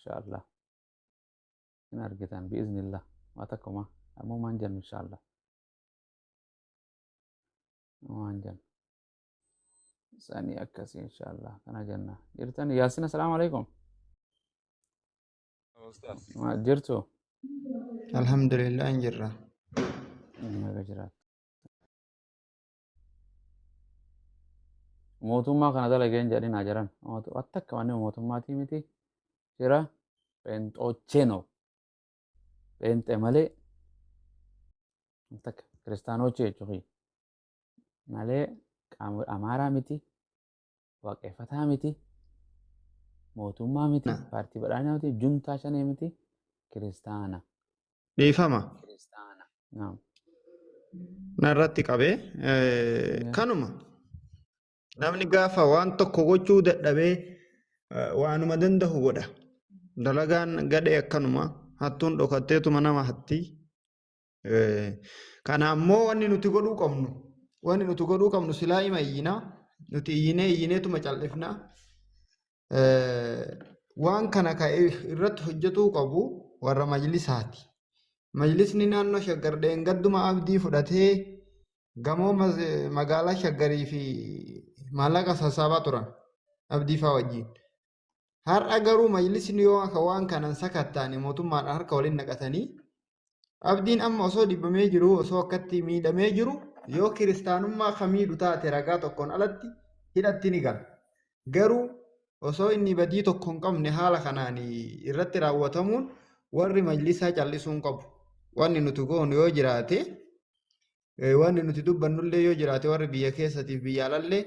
Inshaallah. Hin argitan biiznillah. Waa takkuma ammoo maan jennu inshaallah. Waan jennu. Sanii akkasii inshaallah. Kana jenna. Jirtan Yaasin, assalaamu alaikum. Jirtu? Alhamdulillah, hin jirra. Naga jiraatu. Mootummaa kana dalageen jedhin haa jiran. Takka wanni mootummaatii miti. Jira pheenxoochee no. Pheenxee malee takka kiristaanochee jechuudha. Malee qaama Amaaraa miti. Waaqeffataa miti. Mootummaa miti. Paartii badhaadhinaa miti. Juntaa shanee miti. Kiristaana. Dhiifama. Naam. Narratti qabee kanuma namni gaafa waan tokko gochuu dadhabee waanuma danda'u godha. Dalagaan gadhee akkanuma hattuun dhokatteetuma nama hatti. Kana ammoo wanni nuti godhuu qabnu silaa ima iyyinaa, nuti iyyinee iyyineetuma cal'ifnaa. Waan kana ka irratti hojjetuu qabu warra majlisaati. Majlisni naannoo Shaggar dheengadduma Abdii fudhatee gamoo magaalaa Shaggarii fi maallaqa sassaabaa turan Abdii faa wajjin. Har'a garuu majlisni yoo akka waan kanan sakattaane mootummaadhaan harka waliin naqatanii, Abdiin amma osoo dhibbamee jiru, osoo akkatti miidhamee jiru, yoo kiristaanummaa kamiidhu taate ragaa tokkoon alatti hidhatti ni gala. Garuu osoo inni badii tokko hin qabne haala kanaan irratti raawwatamuun warri majlisaa callisuu hin qabu. Wanni nuti goonu yoo jiraate, wanni nuti dubbannullee yoo jiraate, warri biyya keessatiif biyya alallee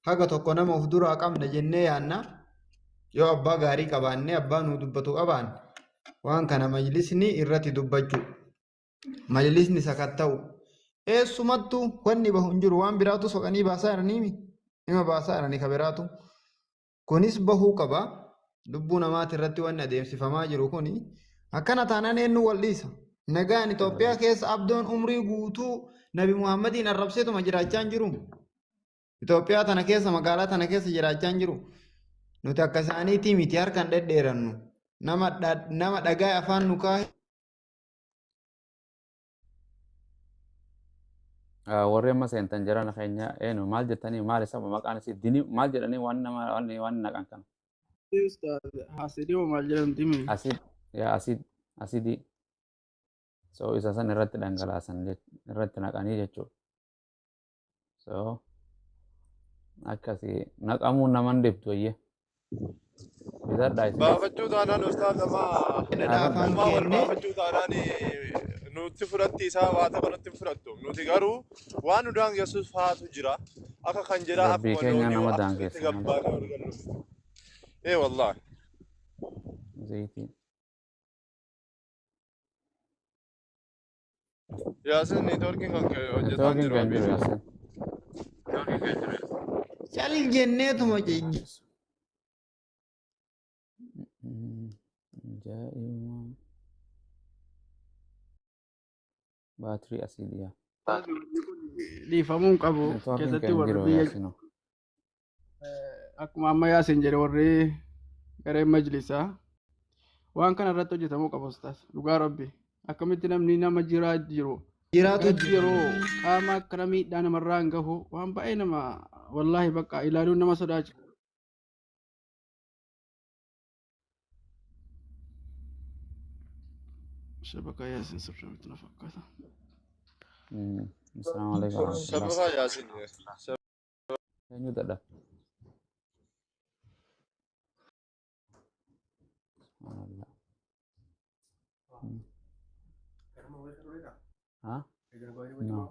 haga tokko nama of duraa qabna jennee yaanna. Yoo abbaa gaarii qabaanne, abbaa nuu dubbatu qabaanne, waan kana majlisni irratti dubbachuu. Majlisni sakatta'u. Eessumattuu wanni bahu hin jiru, waan biraatu soqanii baasaa jiranii hima baasaa jiranii ka biraatu. Kunis bahuu qaba. Lubbuu namaati irratti wanni adeemsifamaa jiru kuni akkana taanaan eenyu wal dhiisa? Nagaan Itoophiyaa keessa Abdoon umrii guutuu Nabi Muhammadiin arrabseetuma jiraachaa hin jiru. Itoophiyaa tana keessa, magaalaa tana keessa jiraachaa hin jiru. Nuti akka isaaniitii miti, harkaan dhedheerannu. Nama dhagaa afaan nu kaa'e. Warri amma seentan jiran keenya eenyu, maal jettanii, maal isa maqaan isii dini maal jedhanii waan nama waan naqan kana. Ustaz, hasidii hoo maal jedhamti mi? Acid, yaa acid, asidii. So isa san irratti dhangalaasan, irratti naqanii jechuudha. So akkasii naqamuun naman dhibdu ayyee. Bitadhaa isinis. Baafachuu taanaan ustaaz amaa Dhadhaa afaan uumaa wal kennee baafachuu taanaan nutti fudhatti, isaa waa tokko nutti hin fudhattu. Nuti garuu waan nu daangessus faatu jira. Akka kan jedhaa Rabbii akkuma keenya loonii nama akkasitti daangeessa malee. gabbaanee ol gallu. Ee wallaahi. Zayitii. Yaasin, neetworkiin kan kee hojjetaa hin Neetworkiin jiru kan jiru abiisu. Yaasin. Cal jenneetuma Ajaa'ibuma. Baatirii asiidii yaa. Dhiifamuu hin qabu. Neetworkiin Keessatti kan warri jiru biyya Yaasinoo. Akkuma amma Yaasin jedhe, warri gareen majlisaa waan kana irratti hojjetamuu qaba ustaas, dhugaa rabbi. Akkamitti namni nama jiraa jiru jiraatu akkanatti yeroo qaama akkana miidhaa namarraa hin gahu, waan baay'ee nama wallaahi bakka ilaaluun nama sodaachisa. Shabakaa Yaasin sirrii miti na fakkaata. Assalamu alaikum warahmatullah. Shabakaa Yaasin. Eenyu dadha? Subhanallah. Ha? No.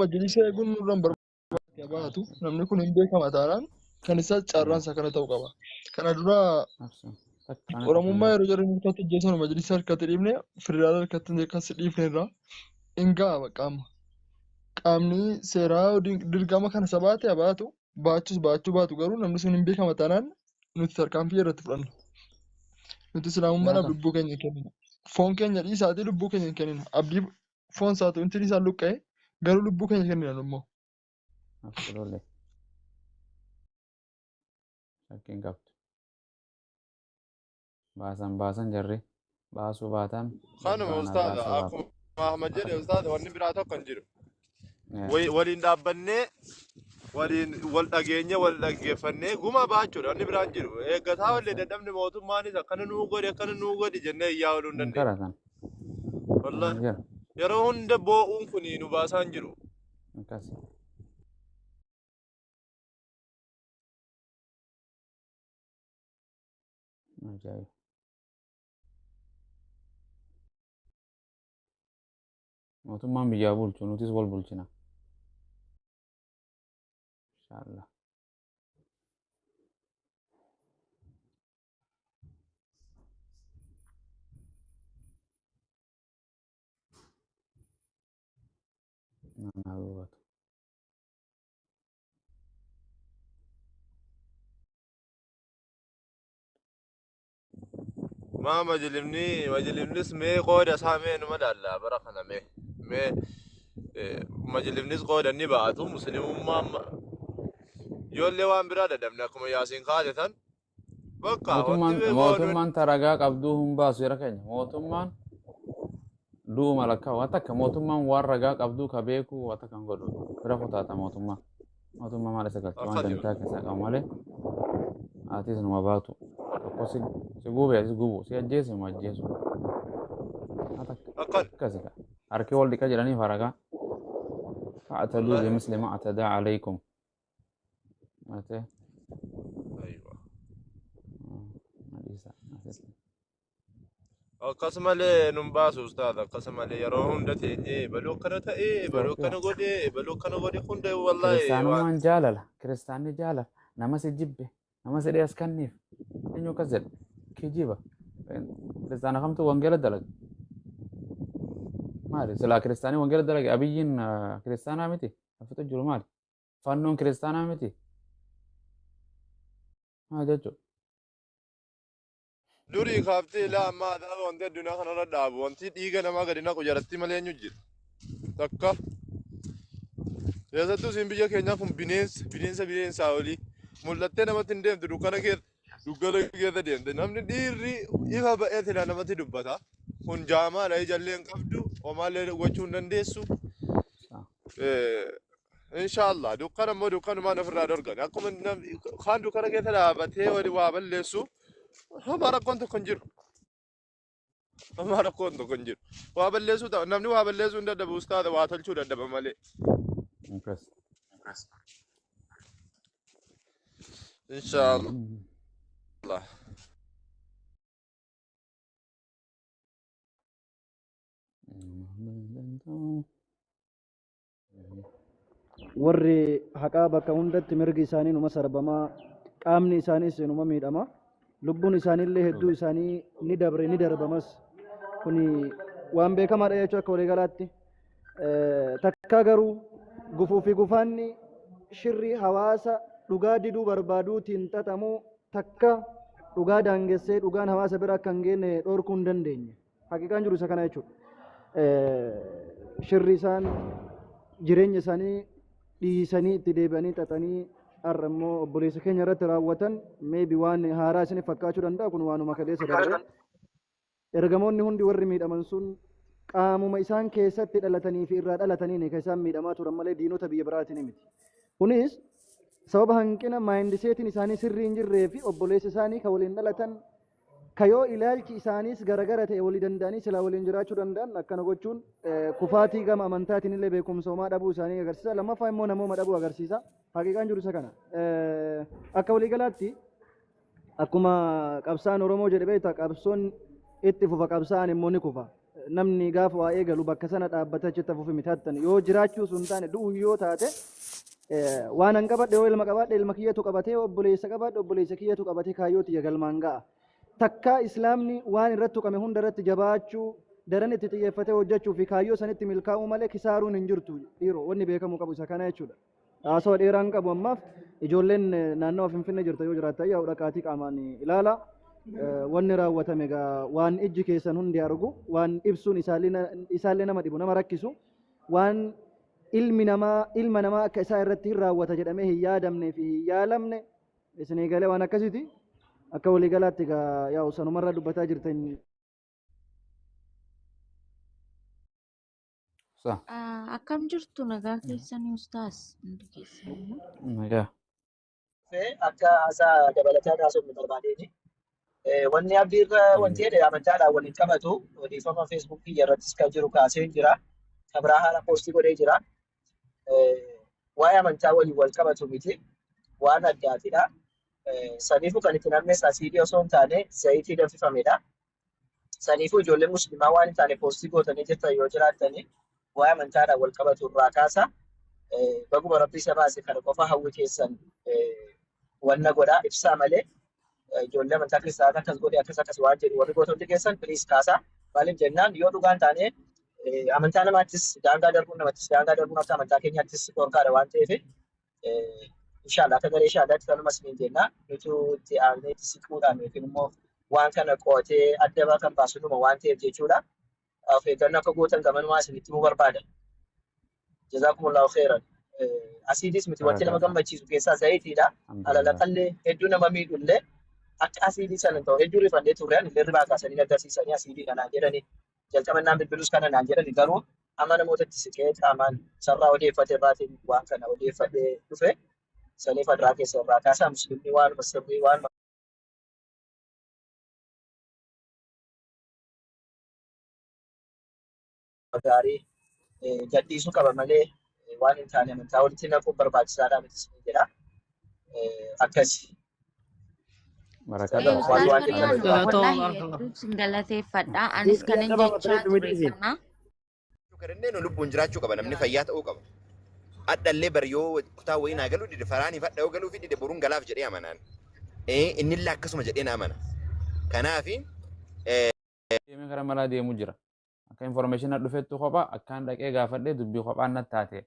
Majlisa eeguun nurra hin barbaachisa baatu, namni kun hin beekama taanaan kan isaa carraan isaa kana ta'uu qaba. Kana dura Absu. Takka ana takka hin Oromummaa jiru. yeroo jarri murtaatti ajjeesan majlisa harkatti dhiifne, federaala harkatti akkas dhiifne irraa hin ga'a bakka amma. Qaamni seeraa dirqama kana isa baate haa baatu, baachus baachuu baatu, garuu namni sun hin beekama taanaan nuti tarkaanfii irratti fudhanna. Nuti islaamummaadhaaf Nyaata. lubbuu keenya kennina. Foon keenya dhiisaatii lubbuu keenya hin kennina. Abdii foon isaatu intin isaa luqqa'e, garuu lubbuu keenya kennina nu immoo. Absolutely. Shakkiin qabdu. Baasan baasan jarri baasuu baatan Kanuma gabbaanaa ustaaza baasuu baatan. akkuma Ahmad jedhe ustaaza wanni biraa tokko hin jiru. Yeah. Waliin dhaabbannee waliin wal dhageenye wal dhaggeeffannee guma baachuudha wanni biraan jiru. Eeggataa wallee dadhabni mootummaanis akkana nuu godhi akkana nuu godhi jennee iyyaa ooluu hin Hin dandeenyu. kadhatan. Wallahi Hin jiru. yeroo hunda boo'uun kun nu baasaa hin jiru. Akkas. Ajaa'iba. Mootummaan biyyaa bulchu nutis wal bulchina. Inshaallah. Nama hubatu. Maa majlimni majlimnis mee qooda isaa mee numa laalla bara kana mee mee majlimnis qooda inni baatu muslimummaa ijoollee waan biraa dadhabne akkuma yaasiin kaase tan bakka wanti Mootummaan mee qoodu mootummaan taragaa qabduu hin baasu jira keenya. Mootummaan du'uma lakkaa waan takka mootummaan waan ragaa qabduu ka beeku waan takka hin godhu bira kutaata mootummaan. Mootummaa maal isa galcha waan akkasi dantaa keessaa qabu malee atis numa baatu. Tokko si si gube atis gubu si ajjeese numa ajjeesu. Waan takka akkan akkasi ka. Harki wal dhiqa jedhanii faragaa. Fa'ataduu wallahi bimisli ma atadaa alaykum. Ate. aywa Adiisa. Asitti. Akkasumallee nun baasu ustaaz akkasumallee yeroo hunda teenyee baluu akkana ta'ee baluu akkana Itoophiyaa. godhee baluu akkana godhe hunda wallahi waan Kiristaanummaan jaalala. Kiristaanni jaalala. Nama si jibbe. Nama si dhiyaas kanniif. Eenyu akkas jedha? Kijiba. Kiristaana kamtu wangeela dalaga? Maali? Silaa kiristaanii wangeela dalage abiyyiin kiristaanaa miti? Hafitu jiru maali? Fannoon kiristaanaa miti? Maal jechuudha? Durii kaaftee ilaa ammaa adaaba wanti addunyaa kanarra dhaabu wanti dhiiga namaa gadi naqu jalatti malee eenyu jira. Takka keessattuu isin biyya keenyaa kun bineensa bineensa bineensaa olii mul'attee namatti hin deemtu dukkana keessa deemte namni dhiirri ifa ba'ee silaa namatti dubbata. Kun jaamaadha ijallee hin qabdu homaallee gochuu hin dandeessu. Inshaallah dukkana immoo dukkanumaan ofirraa dorgan akkuma namni kaan dukkana keessa dhaabatee wali waa balleessu homaa rakkoon tokko hin jiru. Homaa rakkoon tokko hin jiru. Waa balleessuu ta'a namni waa balleessuu hin dadhabu ustaaza waa tolchuu dadhaba malee. Akkas. Inshaallah. Warri haqaa bakka hundatti mirgi isaanii numa sarbamaa, qaamni isaaniis numa miidhama, lubbuun isaaniillee hedduu isaanii ni dabre ni darbamas. Kuni waan beekamaadha jechuu akka waliigalaatti. Takkaa garuu gufuu fi gufaanni shirri hawaasa dhugaa diduu barbaaduutiin xaxamu takka dhugaa daangessee dhugaan hawaasa bira akka hin geenye dhorkuu hin dandeenye. Haqiiqaan jiru isa kana jechuudha. Shirri isaan jireenya isaanii dhiisanii itti deebi'anii xaxanii har'a immoo obboleessa keenya irratti raawwatan maybe waan haaraa isiniif fakkaachuu danda'a kun waanuma kaleessa darbe. Ergamoonni hundi warri miidhaman sun qaamuma isaan keessatti dhalatanii fi irraa dhalataniin kan isaan miidhamaa turan malee diinota biyya biraatiin miti. Kunis sababa hanqina maayindiseetiin isaanii sirrii hin jirree fi obboleessa isaanii kan waliin dhalatan ka yoo ilaalchi isaaniis garagara ta'e walii danda'anii silaa waliin jiraachuu danda'an akkana gochuun kufaatii gama amantaatiin illee beekumsa homaa dhabuu isaanii agarsiisa. Lammaffaa immoo namooma dhabuu agarsiisa. Haqiiqaan jiru isa kana. Akka waliigalaatti akkuma qabsaan Oromoo jedhe beektaa qabsoon itti fufa qabsaa'an immoo ni kufa. Namni gaafa waa eegalu bakka sana dhaabbatee achitti hafuuf miti hattan yoo jiraachuu sun taane du'uun yoo taate waan an qabadhe yoo ilma qabaadhe ilma kiyyatu qabatee obboleessa qabaadhe obboleessa kiyyatu qabatee kaayyoo tiyya galmaan ga'a. Takkaa islaamni waan irratti tuqame hunda irratti jabaachuu daran itti xiyyeeffatee hojjechuu fi kaayyoo sanitti milkaa'uu malee kisaaruun hin jirtu dhiiroo wanni beekamuu qabu isa kana jechuudha. Haasawa dheeraan qabu ammaaf ijoolleen naannawa Finfinnee jirta yoo jiraattan yaa'u dhaqaatii qaamaan ilaala. Wanni raawwatame egaa waan ijji keessan hundi argu waan ibsuun isaallee nama dhibu nama rakkisu waan ilmi namaa ilma namaa akka isaa irratti hin raawwata jedhamee hin yaadamnee fi hin yaalamne isinii galee waan akkasiiti. Akka waliigalaatti egaa yaa'u sanumarraa dubbataa jirtan. Sa. Akkam jirtu nagaa keessanii ustaas hundi keessanii. Nagaa. Akka haasaa dabalataa haasofnu barbaadeeni. Wanni abdii irra wanti jedhe amantaadhaan waliin qabatu odeeffama feesbuukii irrattis kan jiru kaasee jira. Kan biraa haala poostii godhee jira. Waa'ee amantaa waliin wal qabatu miti. Waan addaatidha. Saniifuu kan itti namnes asiidii osoo hin taane zayitii danfifamedha. Saniifuu ijoollee musliimaa waan hin taane poostii gootanii jirtan yoo jiraattanii waa'ee amantaadhaan wal qabatu irraa kaasa. Baguma rabbi isa baase kana qofa hawwi keessan wanna godhaa ibsaa malee ijoollee amantaa kiristaanaa akkas godhe akkas akkas waan jedhu warri gootonni keessan piliis kaasaa. Maaliif jennaan yoo dhugaan taane amantaa namaattis daangaa darbuun namattis daangaa darbuun akka amantaa keenyaattis dhorkaadha waan ta'eef inshallah akka garee shaadaatti kanumas ni jenna nutu itti aanee itti siquudhaan yookiin immoo waan kana qo'atee adda kan baasu numa waan ta'eef jechuudha. Of eeggannoo akka gootan gamanumaa isinitti himuu barbaada. Jazaakumullahu khairan. Asiidis miti wanti nama gammachiisu keessaa zayitiidha. Alalaqallee hedduu nama miidhullee akka asiidii sana ta'u hedduu rifannee turre illee ribaa kaasanii agarsiisanii asiidii kanaan jedhanii jalqabannaan bilbilus kana naan jedhani garuu amma namootatti siqee qaamaan sarraa odeeffate irraatiin waan kana odeeffadhee dhufe saniif adraa keessa irraa kaasaa musliimni waanuma sirrii waanuma gaarii gadhiisuu qaba malee waan hin taane amantaa walitti naquun barbaachisaadha miti isin jedha. Akkasi. Barakadha. Waan Ustaas waan jettan Mariyaam qaba. wallahi hedduu sin galateeffadha. Anis kanan jechaa ture kana. Kanneen lubbuun jiraachuu qaba namni fayyaa ta'uu qaba. Addallee bar yoo kutaa wayii naa galuu dide faraaniif hadha yoo galuu fi dide boruun galaaf jedhee amanaan. Innillee akkasuma jedhee na amana. Kanaafi Deemee karaa malaa deemu jira. Akka information na dhufettu kophaa akkaan dhaqee gaafadhee dubbii kophaan natti taate.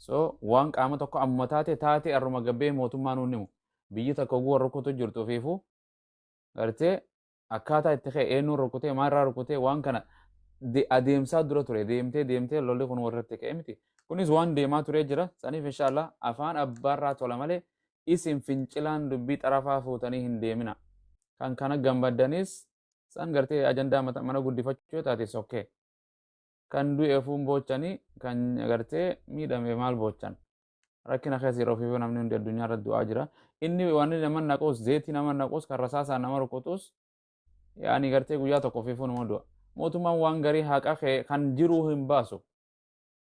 So waan qaama tokko ammuma taate taate arruma gabbee mootummaa nuun himu. Biyyi takka oguu warra rukutu jirtu ofiifuu gartee akkaataa itti ka'e eenyuun rukutee maalirraa rukutee waan kana adeemsaa dura ture deemtee deemtee lolli kun warratti ka'e miti. Kunis waan deemaa turee jira. Saniif inshaallah afaan abbaarraa tola malee isin fincilaan dubbii xarafaa fuutanii hin deemina. Kan kana gammaddanis san gartee ajandaa mana guddifachuu taate sokkee. Kan du'e ofuun boochanii kan gartee miidhame maal boochan. Rakkina keessa yeroo ofiifuu namni hundi addunyaa irra du'aa jira. Inni waan nama naqus zeetii nama naqus kan rasaasaan nama rukutus yaani gartee guyyaa tokko ofiifuu nama du'a. Mootummaan waan garii haqa kan jiru hin baasu.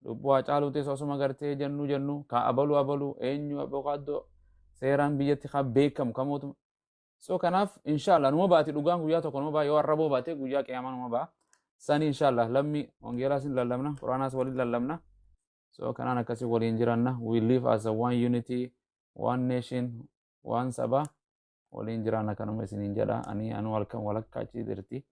Lubbuu Haacaaluutis osuma gartee jennu jennu kan abaluu abaluu eenyu abokaaddoo seeraan biyyatti kan beekamu kan mootummaa. So kanaaf inshallah numa baati dhugaan guyyaa tokko numa baa yoo arraboo baate guyyaa qiyaamaa numa baa. Sani inshallah lammi wangeelaas hin lallabna quraanaas waliin lallabna. So kanaan akkasii waliin jiranna. We live as a one unity, one nation, one saba waliin jiranna kanuma isiniin jedha. Ani anu halkan walakkaa achi jirti.